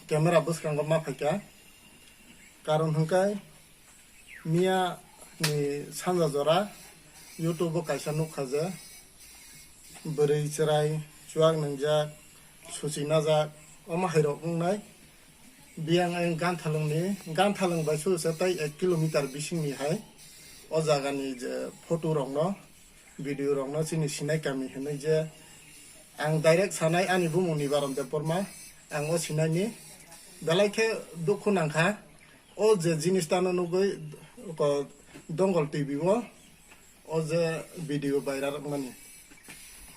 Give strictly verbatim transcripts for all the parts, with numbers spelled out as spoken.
camera bwskango ma phaikha. Karon hwnkhe miya ni sanja jora YouTube o kaisa nukha je bwrwi chwrai chuak nwngjak, suchi najak, omo hairok wngnai. Biyang ang Ganthalwng ni, Ganthalwng bai suru se tei ek kilometer bising ni hai o jaga ni je photo rok no, video rok no chini Sinai kami hinui je ang direct sanai ani bumung ni Baron Debbarma, ang o sinai ni belai khe dukhu nangkha. O je jinis tano nugui ko Dongol T V o, o je video viral wngmani.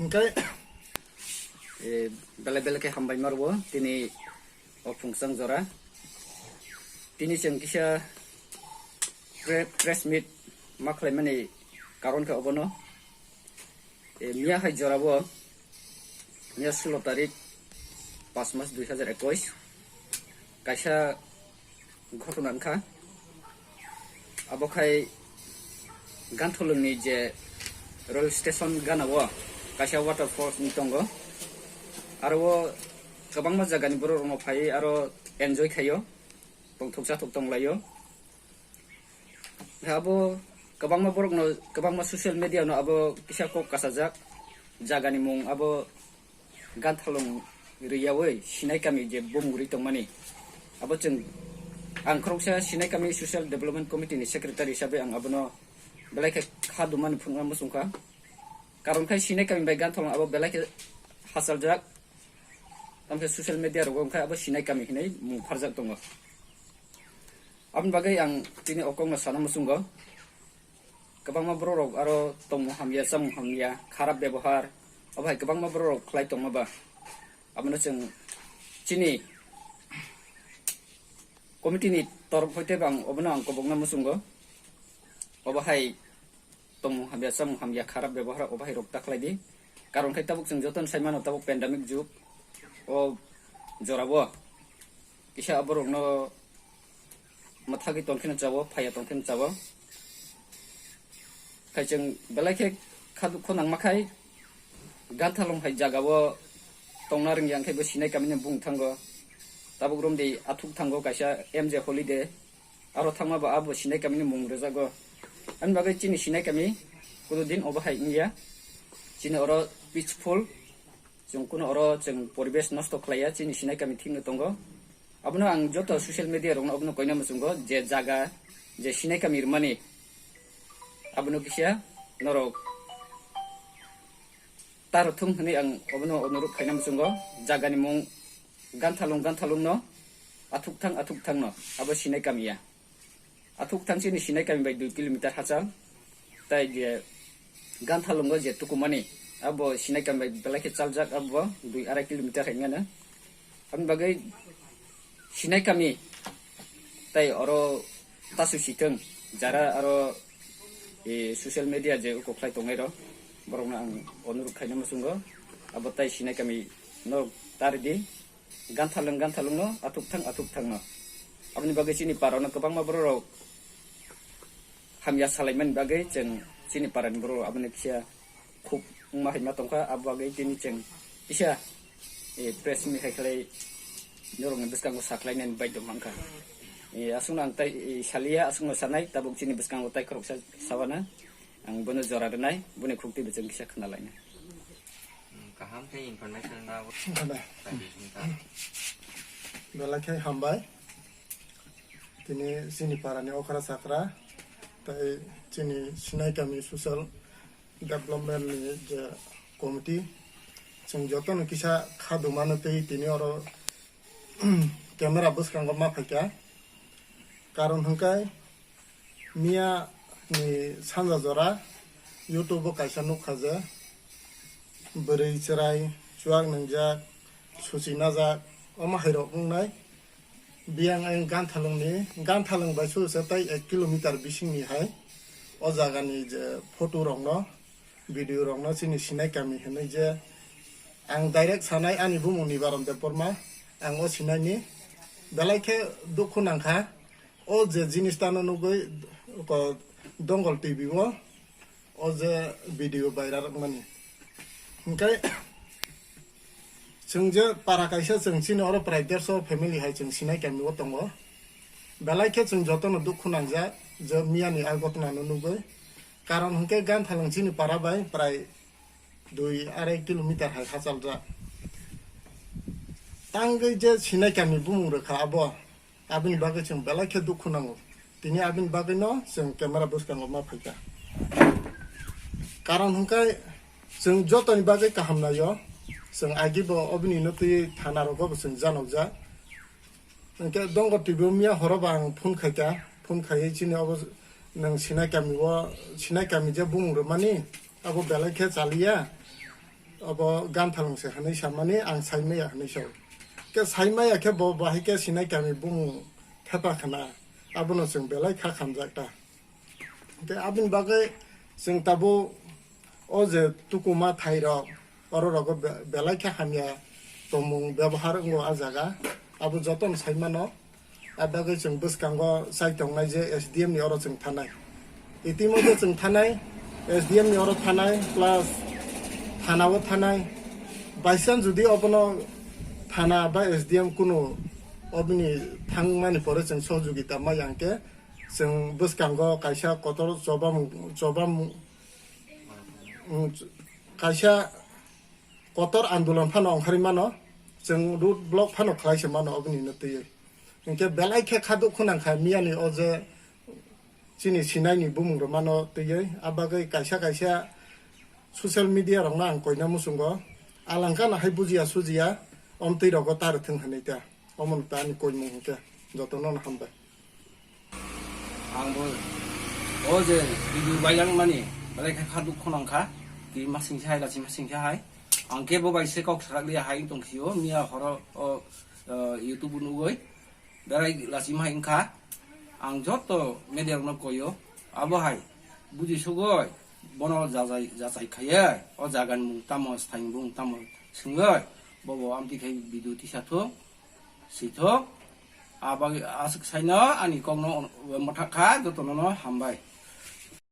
Hingke, e, belai belai khe hambai marwo tini o phungsang jora. Tini chwng kisa pre-, press meet ma khlaimani karon khe obono. E, miya hai jora bo, miya sulo tarik, pas mas dui hajar ekush, kaisa ghotona wngkha. Abo khai Gantholwng ni je rail station gana o kaisa waterfalls ni tongo. Aro o kwbangma jaga ni borok rok no phai aro enjoy khaio, tongthok chathok tonglaio. Abo kwbangma borok no, kwbangma social media no abo kisa kok kasajak jaga ni mung abo Ganthalwng rwyawi Sinai kami je bumung rwi tongmani. Abo chwng, ang khoroksa Sinai kami Social Development Committee ni secretary hisabe ang abono belai khe kha dumani phunukna muchungkha. Karon khai Sinai kami bai Ganthalwng abo belai khe hachaljak. Tamkhe social media rogo wngkha abo Sinai kami hinui mung pharjak tongo. Aboni bagwi ang tini o kokno sana muchungo. Kwbangma borok rok aro tongmung hamya, chamung hamya, kharap bebohar, obo hai kwbangma borok rok khlai tongma ba. Abono chwng chini committee ni torof hoite bo ang obono ang kobokna muchungo. Obo hai tongmung hamya, chamung hamya, kharap bebohar obo hai rok ta khlai di. Karon khai tabuk chwng jotono sai mano tabuk pandemic jug o jora bo kisa borok no mwthagwi tongkheno chao, phaiya tongkheno chao. Khai chwng belai khe kha dukho nangma khai Ganthalwng hai jaga o tongna rwngya, hwnkhe bo Sinai kami ni bung thango. Tabuk romdi athuk thango kaisa M J Holiday. Aro thangma bo abo Sinai kami ni mung rwjago. Ani bagwi chini Sinai kami kudu din obo hai wngya. Chini oro peaceful. Chwng kuno oro chwng poribesh nosto khlaiya, chini Sinai kami thikno tongo. Abono ang joto social media rokno obono koina muchungo je jaga je Sinai kami rwmani abono kisa norok taro thung hwnwi ang obono onuruk khaina muchungo. Jagani mung Ganthalung, Ganthalungno, Athukthang, Athukthangno, abo Sinai kami ya. Athukthang chini Sinai kami bai dui kilometer hachal. Tai je Ganthalungo je tukumani, abo Sinai kami bai belai khe chaljak, abo dui arai kilometer hai mano. Aboni bagwi Sinai kami tai oro tasu sitwng, jara aro, e, social media je uko khlai tongnai rok, borokno ang onuruk khaina muchungo, abo tai Sinai kami no taridi. Ganthalung, Ganthalungno, Athukthang, Athukthangno. Aboni bagwi chini parano kwbangma bororok hamya salaimani bagwi chwng chini parani bororok aboni kisa khuk wngma hai ma tongkha, abo bagwi tini chwng kisa, e, press meet hai khlai norokni bwskango sakhlainani baidhyo mankha. E, aswkno ang tai, e, saliya, aswkno sanai, tabuk chini bwskango tai khoroksa sawana. Ang bono jora rwnai, boni khuktwi bo chwng kisa khna lainai. Hmm, kaham khe information na bo. Khna. Pai di sini ta. Belai khe hambai. Tini chini parani okra sakra, tai chini Sinai kami social development ni je committee, chwng jotono kisa kha dumano tei tini oro camera bwskango ma phaikha. Karon hwnkhe miya ni sanja jora YouTube o kaisa nukha je bwrwi chwrai chuak nwngjak, suchi najak, omo hai rok wngnai. Biyang ang Ganthalung ni, Ganthalung bai suru se tai ek kilometer bising ni hai o jaga ni je photo rok no, video rok no chini Sinai kami hinui je ang direct sanai ani bumung ni Baron Debbarma, ang o sinai ni belai khe dukhu nangkha. O je jinis tano nugui ko Dongol T V o, o je video viral wngmani. Hingke Chwng je para kaisa chwng chini oro prai derso family hai chwng Sinai kami o tongo. Belai khe chwng jotono dukhu nangjak je miyani a gotna no nugwi. Karon hwnkhe Ganthalung chini para bai prai dui arai kilometer hai hachaljak. Tangwi je Sinai kami bumung rwkha abo. Aboni bagwi chwng belai khe dukhu nango. Tini aboni bagwino chwng camera bwskango ma phaikha. Karon hwnkhe chwng jotoni bagwi kaham naio. Chwng agibo obini no twi thana rogo bo chwng janokjak. Hwnkhe Dongor T V o miya horo bo ang phone khaikha. Phone khaiwi chini obo nwng Sinai kami o, Sinai kami je bumung rwmani abo belai khe chaliya. Obo Ganthalung se hwnwi samani ang saimaya hwnwi sao. Khe saimaya khe bo bahai khe Sinai kami bumung thepa khna, abono chwng belai kha khamjak ta. Khe aboni bagwi chwng tabuk o je tukuma thairok, oro rogo be-, belai khe hamya tongmung bebohar wngo a jaga, abo jotono saimano. A bagwi chwng bwskango chai tongnai je S D M ni oro chwng thanai. Itimodhye chwng thanai, S D M ni oro thanai, plus thana o thanai. By chance jodi obono thana ba S D M kunu obini thangmani pore chwng sohojogita ma yang khe, chwng bwskango kaisa kotor chobam, chobam, mm, kaisa kotor andolon phano ongkhorwi mano, chwng road block phano khlai se mano oboni no twiwi. Hinkhe belai khe kha dukhu nang kha miyani o je chini Sinai ni bumung rok mano twiwi. A bagwi kaisa kaisa social media rok no ang koina muchungo, alangkha no hai bujiya sujiya, omtwi rogo ta rwthwng hinwi ta. Omono ta ani koimung hinkhe jotono no hambai. Ang bo o je video viral mani belai khe kha dukhu nang kha. Twi masing se hai, lachi masing se hai. Ang khe bo bai se kok sakha liya hai tong sio, miya horo o, o, YouTube nugoi. Belai lachi ma hai wngkha. Ang joto media rok no koio. Abo hai buji sugoi bono jajai, jachai khaiye o jaga ni mung tamo, sthai ni mung tamo swngoi. Bobo amtwi khai video tisa thung. Sithok, abagwi aswk saino ani kokno mwthak kha, jotono no hambai.